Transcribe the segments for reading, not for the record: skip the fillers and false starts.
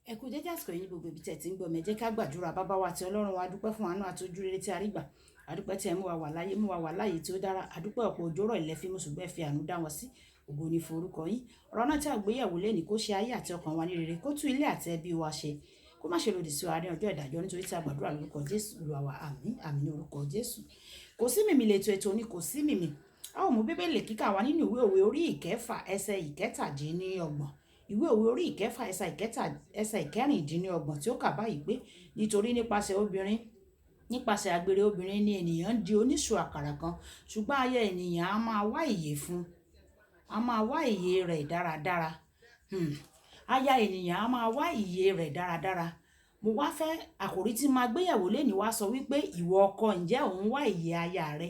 Ẹ kú dédé àsìkò yìí ní gbogbo ibi tí ẹ ti ń gbọ́ mi. Ẹ jẹ́ ká gbàdúrà. Bàbá wa àti Ọlọ́run wa, a dúpẹ́ fún àánú àti ojú rere tí a rí gbà. A dúpẹ́ tí ẹ mú wa wà láyé, mú wa wà láàyè tí ó dára. A dúpẹ́, ọ̀pọ̀ òjò rọ̀, ilẹ̀ fi mú, ṣùgbọ́n ẹ fi àánú dá wọn sí. Ògo ni fún orúkọ yín. Ọ̀rọ̀ náà tí a gbéyẹ̀wò lénìí, kó ṣe ayé àti ọkàn wa ní rere, kó tún ilé àti ẹbí wa ṣe, kó má ṣe lòdì sí wa ní ọjọ́ ìdájọ́, nítorí tí a gbàdúrà lórúkọ Jésù Olúwa wa. Àmín, àmín ní orúkọ Jésù. Kò sí mímì lètò, ètò ni kò sí mímì. A ó mú Bíbélì kíkà wá nínú ìwé Òwe orí 6, ẹsẹ̀ 27. Ìwé Òwe orí 6, ẹsẹ̀ 26, tí ó kà báyìí pé, "Nítorí nípasẹ̀ obìnrin, nípasẹ̀ àgbèrè obìnrin ni ènìyàn ń di oníṣù àkàrà kan, ṣùgbọ́n aya ènìyàn á máa wá ìyè fún, á máa wá ìyè rẹ̀ dáradára." Aya ènìyàn á máa wá ìyè rẹ̀ dáradára. Mo wá fẹ́ àkòrí tí máa gbéyẹ̀wò lénìí wá sọ wípé, ìwọ ọkọ, ǹjẹ́ òun wá ìyè aya rẹ?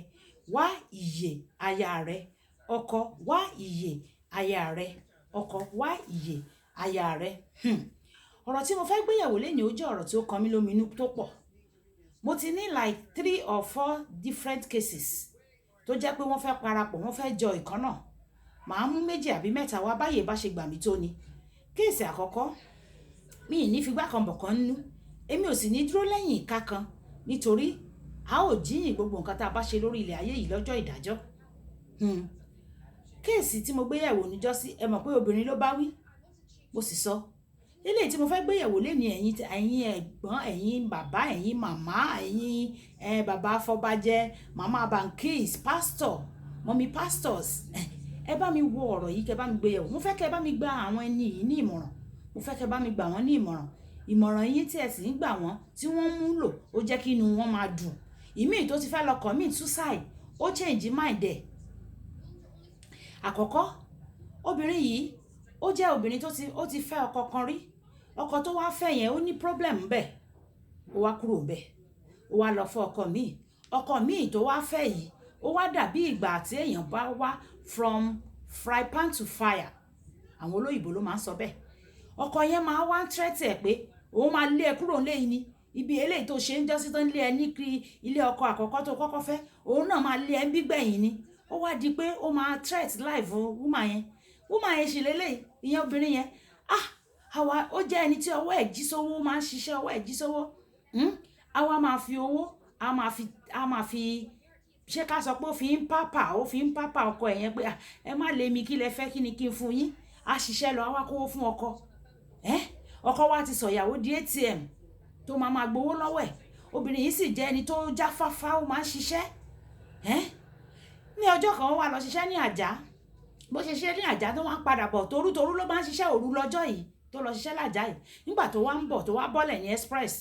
Wá ìyè aya rẹ. Ọkọ, wá ìyè aya rẹ. Ọkọ, wá ìyè aya rẹ. Ọ̀rọ̀ tí mo fẹ́ gbéyẹ̀wò lénìí, ó jẹ́ ọ̀rọ̀ tí ó kan mí lóminú tó pọ̀. Mo ti ní like three or four different cases tó jẹ́ pé wọ́n fẹ́ parapọ̀, wọ́n fẹ́ jọ ìkan náà. Màá mú méjì àbí mẹ́ta wá báyìí bá ṣe gbà mí tó ni. Case àkọ́kọ́, mi ì ní figbá kan bọ̀ kan nínú, èmi ò sì ní dúró lẹ́yìn ìka kan, nítorí a ó jíyìn gbogbo nǹkan tá a bá ṣe lórí ilẹ̀ ayé yìí lọ́jọ́ ìdájọ́. Case tí mo gbé yẹ̀wò níjọ́sí, ẹ mọ̀ pé obìnrin ló bá wí, mo sì sọ eléyìí tí mo fẹ́ gbé yẹ̀wò lénìí. Ẹ̀yin ẹ̀gbọ́n, ẹ̀yin bàbá, ẹ̀yin màmá, ẹ̀yin bàbá afọbajẹ, màmá bankis, pastor, mummy pastors, ẹ bá mi wo ọ̀rọ̀ yìí, kẹ́ bá mi gbé yẹ̀wò. Mo fẹ́ kẹ́ bá mi gba àwọn ẹni yìí ní ìmọ̀ràn. Mo fẹ́ kẹ́ bá mi gbà wọ́n ní ìmọ̀ràn. Ìmọ̀ràn yín tí ẹ sì ń gbà wọ́n, tí wọ́n mú lò, ó jẹ́ kí inú wọn máa dùn. Ìmíì tó ti fẹ́ lọ commit suicide, ó change mind ẹ̀. Àkọ́kọ́, obìnrin yìí, ó jẹ́ obìnrin tó ti ó ti fẹ́ ọkọ kan rí. Ọkọ tó wá fẹ́ yẹn, ó ní problem bẹ́ẹ̀, ó wá kúrò bẹ́ẹ̀, ó wá lọ fẹ́ ọkọ míì. Ọkọ míì tó wá fẹ́ yìí, ó wá dàbí ìgbà tí èèyàn bá wá from fry pan to fire. Àwọn olóyìnbó ló máa ń sọ bẹ́ẹ̀. Ọkọ yẹn máa wá ń threat ẹ̀ pé òun máa lé ẹ kúrò nílé yìí ni. Ibi eléyìí tó ṣe ń jọ́sí tó ń lé ẹ ní kiri ilé ọkọ àkọ́kọ́ tó kọ́kọ́ fẹ́, òun náà máa lé ẹ ń bí gbẹ̀yìn ni. Ó wá di pé ó máa threat life woman yẹn. Woman yẹn sì lélẹ̀, ìyẹn obìnrin yẹn, ah, àwa ó jẹ́ ẹni tí ọwọ́ ẹ̀ jí sówó, máa ń ṣiṣẹ́, ọwọ́ ẹ̀ jí sówó. Àwa máa fi owó, a máa fi ṣé ká sọ pé ó fi ń pamper ọkọ ẹ̀ yẹn pé, "Ah, ẹ má lé mi, kí lẹ fẹ́? Kí ni kí n fún yín?" A ṣiṣẹ́ lọ, a wá kówó fún ọkọ ẹ. Ọkọ wa ti sọ ìyàwó di ATM tó máa máa gbowó lọ́wọ́ ẹ̀. Obìnrin yìí sì jẹ́ ẹni tó jáfáfá, ó máa ń ṣiṣẹ́ ẹ́. Ní ọjọ́ kan, ó wá lọ ṣiṣẹ́ ní Àjà. Bó ṣe ṣe ní Àjà, tó wá ń padà bọ̀, torútorú ló máa ń ṣiṣẹ́, òru lọ́jọ́ yìí tó lọ ṣiṣẹ́ lájà yìí. Nígbà tó wá ń bọ̀, tó wá bọ́lẹ̀ ní express,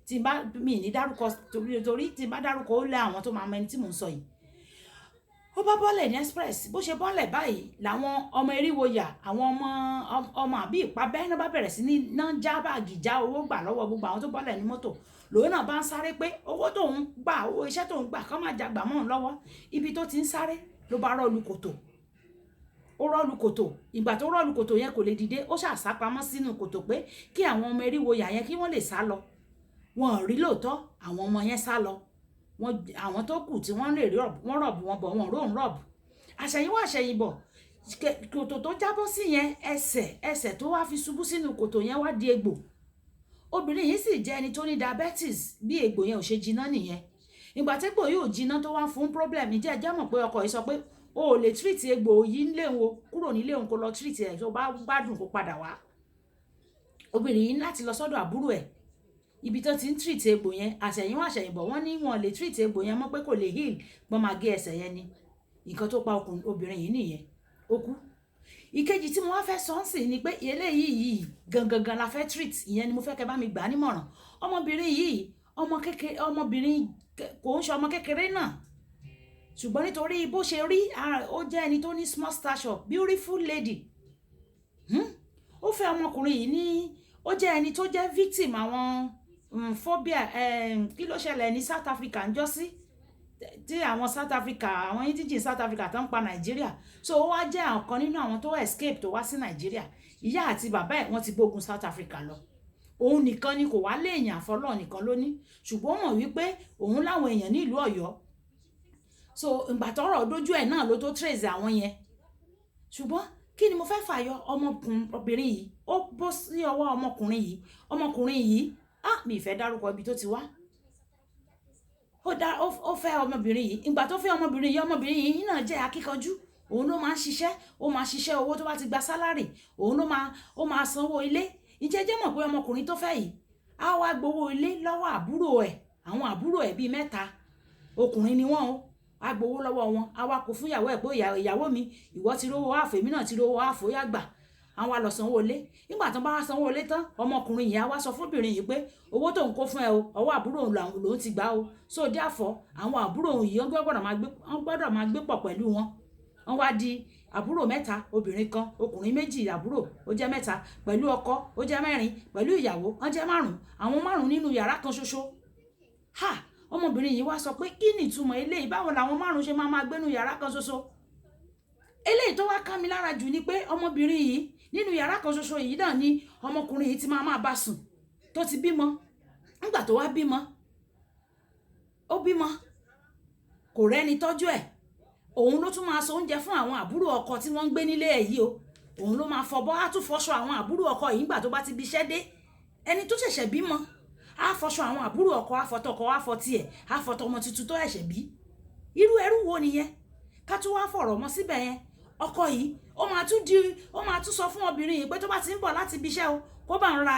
tí n bá mi ní dárúkọ, torí tí n bá dárúkọ, ó lé àwọn tó máa mọ ẹni tí mò ń sọ yìí. Ó bá bọ́lẹ̀ ní express. Bó ṣe bọ́lẹ̀ báyìí, làwọn ọmọ eriwo yà, àwọn ọmọ ọmọ àbí ìpabẹ́ náà bá bẹ̀rẹ̀ sí ní náà já báàgì, já owó gbà lọ́wọ́ gbogbo àwọn tó bọ́lẹ̀ ní mọ́tò. Lòun náà bá ń sáré pé owó tóun gbà, owó iṣẹ́ tóun gbà, kọ́ máa jagbà mọ́ òun lọ́wọ́. Ibi tó ti ń sáré ló bá rọ́ lu kòtò. Ó rọ́ lu kòtò. Ìgbà tó rọ́ lu kòtò yẹn, kò lè dìde. Ó ṣáà sá pamọ́ sínú kòtò pé kí àwọn ọmọ eriwo yà yẹn, kí wọ́n lè sá lọ. Wọn ò rí lóòótọ́, àwọn ọmọ yẹn sá lọ. Wọn àwọn tó kù tí wọ́n lè rí, wọ́n rob wọn bọ̀, wọn róun rob. Àṣẹ̀yìnwá àṣẹ̀yìnbọ̀, kòtò tó jábọ́ sí yẹn, ẹsẹ̀ tó wá fi ṣubú sínú kòtò yẹn wá di egbò. Obìnrin yìí sì jẹ́ ẹni tó ní diabetes. Bí egbò yẹn ò ṣe jiná nìyẹn. Ìgbà tí egbò yóò jiná, tó wá fún problem, ǹjẹ́ ẹ jẹ́ mọ̀ pé ọkọ yìí sọ pé o ò lè treat egbò yìí nílé òun, kúrò nílé òun, kó lọ treat ẹ̀, tó bá gbádùn, kó padà wá. Obìnrin yìí ní láti lọ sọ́dọ̀ àbúrò ẹ̀, ibi tó ti ń treat egbò yẹn. Àṣẹ̀yìnwá àṣẹ̀yìnbọ̀, wọ́n ní wọn lè treat egbò yẹn mọ́, pé kò lè heal, pọ́n máa gé ẹsẹ̀ yẹn ni. Nǹkan tó pa obìnrin yìí nìyẹn, ó kú. Ìkejì tí mo wá fẹ́ sọ ń sìn ni pé eléyìí yìí gangan gan la fẹ́ treat. Ìyẹn ni mo fẹ́ kẹ́ bá mi gbà á nímọ̀ràn. Ọmọbìnrin yìí, ọmọ kékeré, ọmọbìnrin kò ń ṣe ọmọ kékeré náà, ṣùgbọ́n nítorí bó ṣe rí, ó jẹ́ ẹni tó ní small stature, beautiful lady. Ó fẹ́ ọmọkùnrin yìí ní, ó jẹ́ ẹni tó jẹ́ victim àwọn phobia. Kí ló ṣẹlẹ̀ ní South Africa ń jọ́sí, tí àwọn South Africa, àwọn indigene South Africa tó ń pa Nàìjíríà? So ó wá jẹ́ ọ̀kan nínú àwọn tó escape, tó wá sí Nàìjíríà. Ìyá àti bàbá ẹ̀, wọ́n ti gbógun South Africa lọ. Òun nìkan ni kò wá léèyàn, àfọlọ́ nìkan ló ní, ṣùgbọ́n ó mọ̀ wípé òun láwọn èèyàn ní ìlú Ọ̀yọ́. So ìgbà tọ́rọ̀ dójú ẹ̀ náà ló tó trace àwọn yẹn. Ṣùgbọ́n kí ni mo fẹ́ fàyọ? Ọmọkùnrin yìí Ó bọ́ sí ọwọ́ ọmọkùnrin yìí. Ọmọkùnrin yìí, ah, mi ì fẹ́ dárúkọ ibi tó ti wá. Ó dá, ó fẹ́ ọmọbìnrin yìí. Ìgbà tó fẹ́ ọmọbìnrin yìí, ọmọbìnrin yìí náà jẹ́ akíkanjú. Òun ló máa ń ṣiṣẹ́. Ó máa ṣiṣẹ́, owó tó bá ti gba salary, òun ló máa, ó máa sanwó ilé. Ǹjẹ́ jẹ́ mọ̀ pé ọmọkùnrin tó fẹ́ yìí á wá gbowó ilé lọ́wọ́ àbúrò ẹ̀? Àwọn àbúrò ẹ̀ bíi mẹ́ta, ọkùnrin ni wọ́n o. Á gbowó lọ́wọ́ wọn, á wá kó fún ìyàwó ẹ̀ pé, "Ìyàwó mi, ìwọ ti rówó half, èmi náà ti rówó half, ó yá, gbà." Àwọn wá lọ sanwó ilé. Nígbà tó bá wá sanwó ilé tán, ọmọkùnrin yìí á wá sọ fún obìnrin yìí pé owó tó ń kó fún ẹ o, ọwọ́ àbúrò òun lòún ti gbà o. So therefore, àwọn àbúrò òun yìí, wọ́n gbọ́dọ̀ máa gbé pọ̀ pẹ̀lú wọn. Wọ́n wá di àbúrò mẹ́ta, obìnrin kan, ọkùnrin méjì, àbúrò ó jẹ́ mẹ́ta, pẹ̀lú ọkọ ó jẹ́ mẹ́rin, pẹ̀lú ìyàwó wọ́n jẹ́ márùn. Àwọn márùn nínú yàrá kan ṣoṣo. Ha! Ọmọbìnrin yìí wá sọ pé, kí ni ìtumọ̀ eléyìí? Báwo làwọn márùn ṣe máa máa gbénú yàrá kan ṣoṣo? Eléyìí tó wá ká mi lára jù ni pé ọmọbìnrin yìí, nínú yàrá kan ṣoṣo yìí náà ni ọmọkùnrin yìí ti máa máa bá sùn, tó ti bímọ. Nígbà tó wá bímọ, ó bímọ, kò rẹ́ni tọ́jú ẹ̀. Òun ló tún máa sọ oúnjẹ fún àwọn àbúrò ọkọ tí wọ́n ń gbé nílé ẹ̀ yìí o. Òun ló máa fọbọ́, á tún fọṣọ àwọn àbúrò ọkọ yìí nígbà tó bá ti bí iṣẹ́ dé. Ẹni tó ṣẹ̀ṣẹ̀ bímọ, á fọṣọ àwọn àbúrò ọkọ, á fọ tọkọ, á fọ tiẹ̀, á fọ tọmọ tuntun tó ẹ̀ṣẹ̀ bí. Irú ẹrú wo nìyẹn? Ká tún wá fọ̀rọ̀ mọ́ síbẹ̀ yẹn, ọkọ yìí, ó máa tún sọ fún obìnrin yìí pé tó bá ti ń bọ̀ láti ibi iṣẹ́ o, kó bá ń ra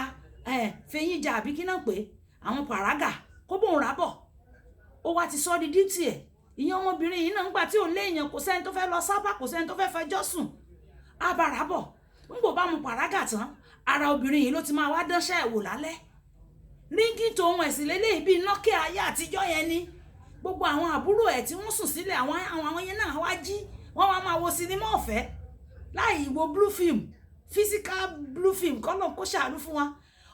fẹyín jà, àbí kí náà pé àwọn pàrágà, kó bóun rà bọ̀. Ó wá ti sọ di duty ẹ̀. Ìyẹn ọmọbìnrin yìí náà, ń gbà tí ò léèyàn, kò sẹ́ni tó fẹ́ lọ sábà, kò sẹ́ni tó fẹ́ fẹjọ́ sùn, á bá rà bọ̀. Ń bò bá mu pàrágà tán, ara obìnrin yìí ló ti máa wá dánṣẹ́ ẹ̀ wò lálẹ́. Ringtone ẹ̀sìn lélẹ́yìí, bíi Nokia ayé àtijọ́ yẹn ni. Gbogbo àwọn àbúrò ẹ̀ tí wọ́n sùn sílẹ̀, àwọn yẹn náà wá jí, wọ́n wá máa wo sinimá ọ̀fẹ́ láì wo blue film, physical blue film. Kọ́nà kó ṣàánú fún wa.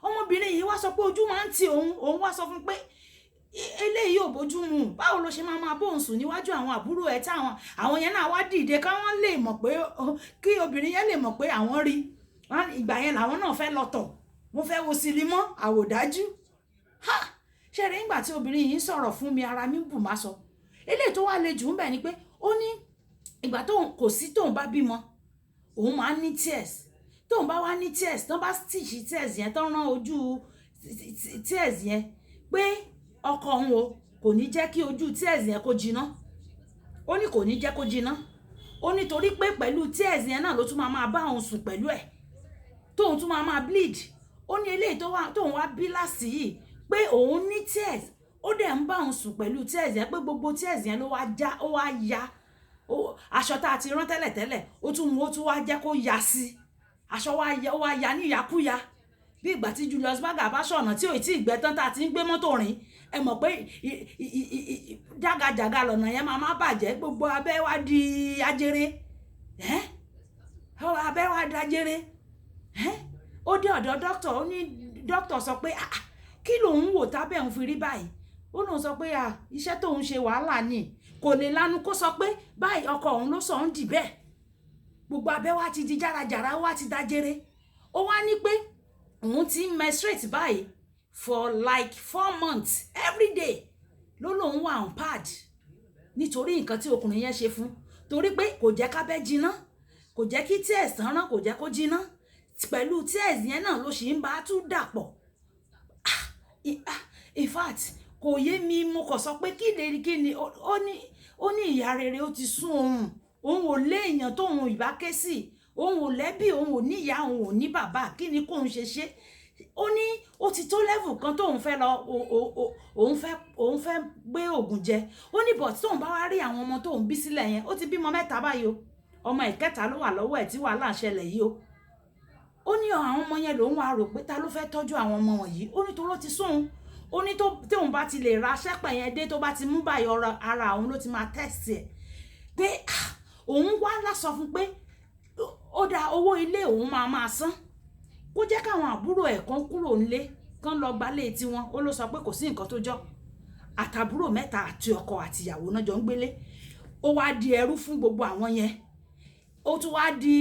Ọmọbìnrin yìí wá sọ pé ojú máa ń ti òun. Òun wá sọ fún pé eléyìí ò bójú mu. Báwo ló ṣe máa máa bóun sùn níwájú àwọn àbúrò ẹ̀, táwọn àwọn yẹn náà wá dìde, káwọn lè mọ̀ pé, kí obìnrin yẹn lè mọ̀ pé àwọn rí? Ìgbà yẹn làwọn náà fẹ́ lọ tọ̀, wọ́n fẹ́ wo sinimá àwòdájú. Ha! Ṣe rí, nígbà tí obìnrin yìí ń sọ̀rọ̀ fún mi, ara mi bù má sọ. Eléyìí tó wá le jù ń bẹ̀ ni pé ó ní ìgbà tóun kò sí, tóun bá bímọ, òun máa ń ní tears. Tóun bá wá ní tears, tán bá stitch tears yẹn, tán rán ojú tears yẹn, pé ọkọ òun o kò ní jẹ́ kí ojú tears yẹn kó jiná. Ó ní kò ní jẹ́ kó jiná. Ó ní torí pé pẹ̀lú tears yẹn náà ló tún máa máa bá òun sùn pẹ̀lú ẹ̀, tóun tún máa máa bleed. Ó ní eléyìí tó wá, tóun wá bí last yìí, pé òun ní tears, ó dẹ̀ ń bá òun sùn pẹ̀lú tears yẹn, pé gbogbo tears yẹn ló wá já, ó wá ya aṣọ tá a ti rán tẹ́lẹ̀tẹ́lẹ̀. Ó tún mú, ó tún wá jẹ́ kó ya sí aṣọ, wá ya, ó wá ya ní ìyàkúya, bí ìgbà tí Julius Berger bá ṣọ̀nà tí ò tí ì gbẹ tán, tá a ti ń gbé mọ́tò rìn. Ẹ mọ̀ pé jágajàga lọ̀nà yẹn máa má bàjẹ́. Gbogbo abẹ́ wá di ajere, abẹ́ wá di ajere. Ó dé ọ̀dọ̀ dókítà. Ó ní dókítà sọ pé, "Ah, kí lòun wò tábẹ́ òun fi rí báyìí?" Ó lóun sọ pé, ah, iṣẹ́ tóun ṣe, wàhálà ni. Kò lè lanu kó sọ pé báyìí ọkọ òun ló sọ òun dì bẹ́ẹ̀. Gbogbo abẹ́ wa ti di járajàra, wá ti dájere. Ó wá ní pé òun ti ń menstruate báyìí for like 4 months, every day ló lóun wà on pad, nítorí nǹkan tí ọkùnrin yẹn ṣe fún, torí pé kò jẹ́ kábẹ́ jiná, kò jẹ́ kí tears tán rán, kò jẹ́ kó jiná. Pẹ̀lú tears yẹn náà ló ṣì ń bá tún dàpọ̀. Ah, in fact, kò yé mi. Mo kàn sọ pé kí lè kí ni. Ó ní ìyá rere, ó ti sún òun. Òun ò léèyàn tóun ìbá ké sí, òun ò lẹ́bí, òun ò ní ìyá, òun ò ní bàbá. Kí ni kóun ṣe ṣe? Ó ní ó ti tó level kan tóun fẹ́ lọ, òun fẹ́ gbé oògùn jẹ. Ó ní but tóun bá wá rí àwọn ọmọ tóun bí sílẹ̀ yẹn, ó ti bímọ mẹ́ta báyìí o, ọmọ ìkẹta ló wà lọ́wọ́ ẹ̀ tí wàhálà ń ṣẹlẹ̀ yìí o. Ó ní àwọn ọmọ yẹn lòun wá rò pé ta ló fẹ́ tọ́jú àwọn ọmọ wọ̀nyí. Ó ní toró ti sún òun. Ó ní tóun bá ti lè ra ṣẹ́pẹ̀ yẹn dé, tó bá ti mú báyìí, ọ̀rọ̀ ara òun ló ti máa test ẹ̀ pé, ah, òun wá lásọ fún pé ó dá owó ilé, òun máa máa san, kó jẹ́ káwọn àbúrò ẹ̀ kan kúrò nílé, kán lọ gbalé tiwọn. Ó ló sọ pé kò sí nǹkan tó jọ. Àtàbúrò mẹ́ta àti ọkọ àtìyàwó náà jọ ń gbélé. Ó wá di ẹrú fún gbogbo àwọn yẹn. Ó tún wá di,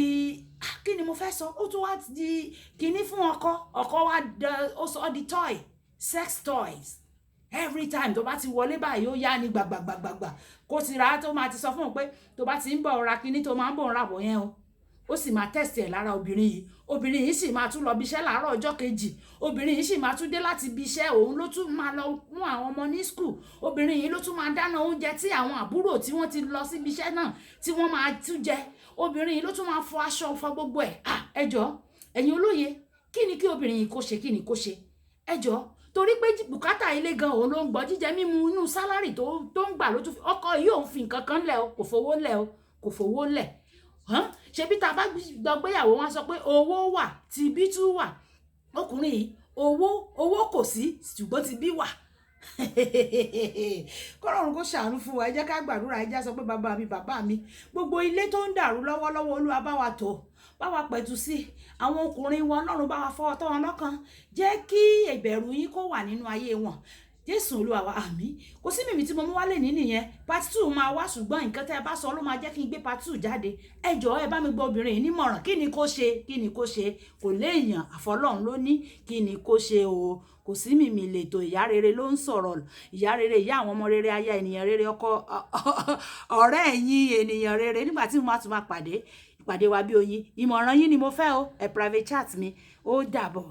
ah, kí ni mo fẹ́ sọ, ó tún wá di kinní fún ọkọ. Ọkọ wá ó sọ di toy, sex toys. Every time tó bá ti wọlé báyìí, ó yá ni gbàgbàgbàgbà kó ti ra, tó máa ti sọ fún un pé tó bá ti ń bọ̀, ra kinní tó máa ń bọ̀, ń rà bọ̀ yẹn o. Ó sì máa test ẹ̀ lára obìnrin yìí. Obìnrin yìí sì máa tún lọ bí iṣẹ́ láàárọ̀ ọjọ́ kejì. Obìnrin yìí sì máa tún dé láti ibi iṣẹ́, òun ló tún máa lọ mú àwọn ọmọ ní school. Obìnrin yìí ló tún máa dáná oúnjẹ tí àwọn àbúrò tí wọ́n ti lọ síbi iṣẹ́ náà tí wọ́n máa tún jẹ. Obìnrin yìí ló tún máa fọ aṣọ, fọ gbogbo ẹ̀. Ah, ẹ jọ̀ọ́, ẹ̀yin olóye, kí ni kí obìnrin yìí kó ṣe? Kí ni kó ṣe? Ẹ jọ̀ọ́, torí pé bùkátà ilé gan òun ló ń gbọ́, jíjẹ mímu inú salary tó ń gbà ló tún fi. Ọkọ yìí, òun fi nǹkan kan lẹ̀ o, kò fowó lẹ̀ o, kò fowó lẹ̀. Ṣebí tá a bá gbọ́ gbéyàwó, wọn sọ pé owó wà, tìbí tún wà. Ọkùnrin yìí, owó kò sí, ṣùgbọ́n tìbí wà. Kọ́lọ́run kó ṣàánú fún wa. Ẹ jẹ́ ká gbàdúrà. Ẹ jẹ́ sọ pé, "Bàbá mi, bàbá mi, gbogbo ilé tó ń dàrú lọ́wọ́lọ́wọ́, Olúwa, bá wa tò, bá wa pẹ̀tù sí àwọn ọkùnrin wọn. Ọlọ́run, bá wa fọwọ́ tọ́ wọn lọ́kàn, jẹ́ kí ìbẹ̀rù yín kó wà nínú ayé wọn." Jésù Olúwa wa, àmín. Kò sí mímí tí mo mú wálé ní nìyẹn. Part two máa wá, ṣùgbọ́n nǹkan tẹ́ ẹ bá sọ ló máa jẹ́ kí n gbé part two jáde. Ẹ jọ̀ọ́, ẹ bá mi gbọ́ obìnrin yìí nímọ̀ràn. Kí ni kó ṣe? Kí ni kó ṣe? Kò léèyàn, àfọlọ́run ló ní. Kí ni kó ṣe o? Kò sí mímí lètò. Ìyá rere ló ń sọ̀rọ̀, ìyá rere, ìyá àwọn ọmọ rere, aya ènìyàn rere, ọkọ ọ̀rẹ́ ẹ̀yin ènìyàn rere. Nígbà tí mo máa tún máa pàdé, ìpàdé wa bí oyin. Ìmọ̀ràn yín ni mo fẹ́ o. Ẹ private chat mi. Ó dàbọ̀.